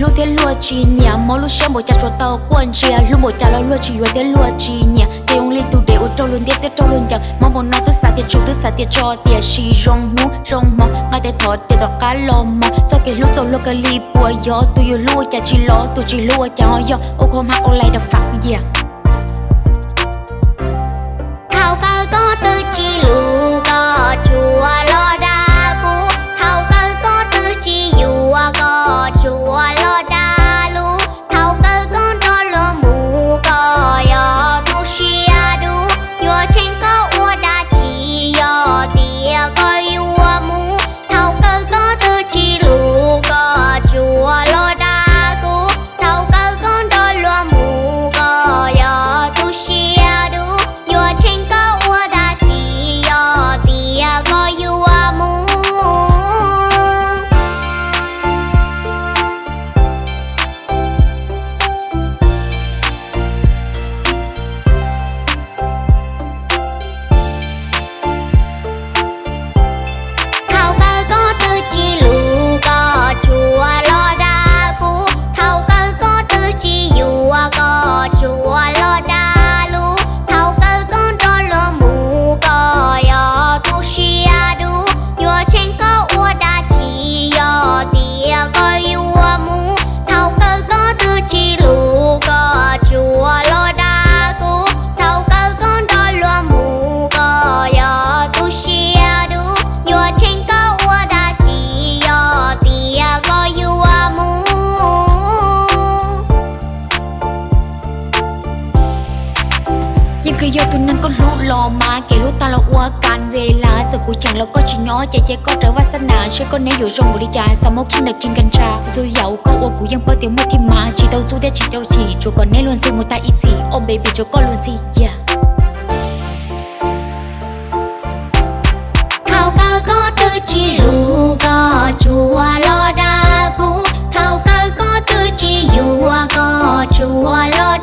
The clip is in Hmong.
Hlub thiab luag tsis nyiam, mob lub siab npaum cas tsuas tau quaj ntsia. Hlub npaum cas los luag tsis yuav thiab luag tsis nyiam. Ces zoo li tus dev uas raug luag ntiab thiab raug luag ncaws. Mob npaum no twb xav tias tshua, twb xav tias tso, tiam sis zoo hnub zoo hmo, nqa tes thov tias tom qab los mog. Txoj kev hlub txaus luag kawg li puas yog? Tus yus hlub ua cas tsis los, tus tsis hlub ua cas ho yog? Ua kho hma ua lais da fam yias. Thaum kawg koj twb tsis hlub, koj tsuas los dag kuv. Thaum kawg koj twb tsis yuav, koj tsuas los dag lus. Thaum kawg koj nrog luag mus, koj yog tus siab dub. Yuav tsheej koj ua dab tsi, yog tias koj yuav mus? Thaum kawg koj twb tsis hlub, koj tsuas los dag kuv. Thaum kawg koj nrog luag mus, koj yog tus siab dub. Yuav tsheej koj ua dab tsi, yog tias koj yuav mus? Thaum kawg koj twb tsis hlub, koj tsuas los dag kuv. Thaum kawg koj twb tsis yuav, koj tsuas los dag lus. Thaum kawg koj nrog luag mus, koj yog tus siab dub. Yuav tsheej koj ua dab tsi, yog tias koj yuav mus? Thaum kawg koj twb tsis hlub, koj tsuas los dag kuv. Thaum kawg koj nrog luag mus, koj yog tus siab dub. Yuav tsheej koj ua dab tsi, yog tias koj yuav mus? Yeej kawg yog tus neeg koj hlub los mas, kev hlub tag los ua kas ves las. Txawm kuv cheem los koj tsis nyob, ces cia koj rawv vaj xab nas, seb koj neb yuav zoo npaum li cas. Xav muab khib ntawm khib kas ntsa, txhua txhua yam uas koj ua kuv yeej paub tias muaj thib mas. Tsis tau txuj thiab tsis tau chim, tsuas kom neb luag ntxhi mus tag ib txhis. Oh baby, tsuas koj luag ntxhi, yeah. Thaum kawg koj twb tsis hlub, koj tsuas los dag kuv. Thaum kawg koj twb tsis yuav, koj tsuas los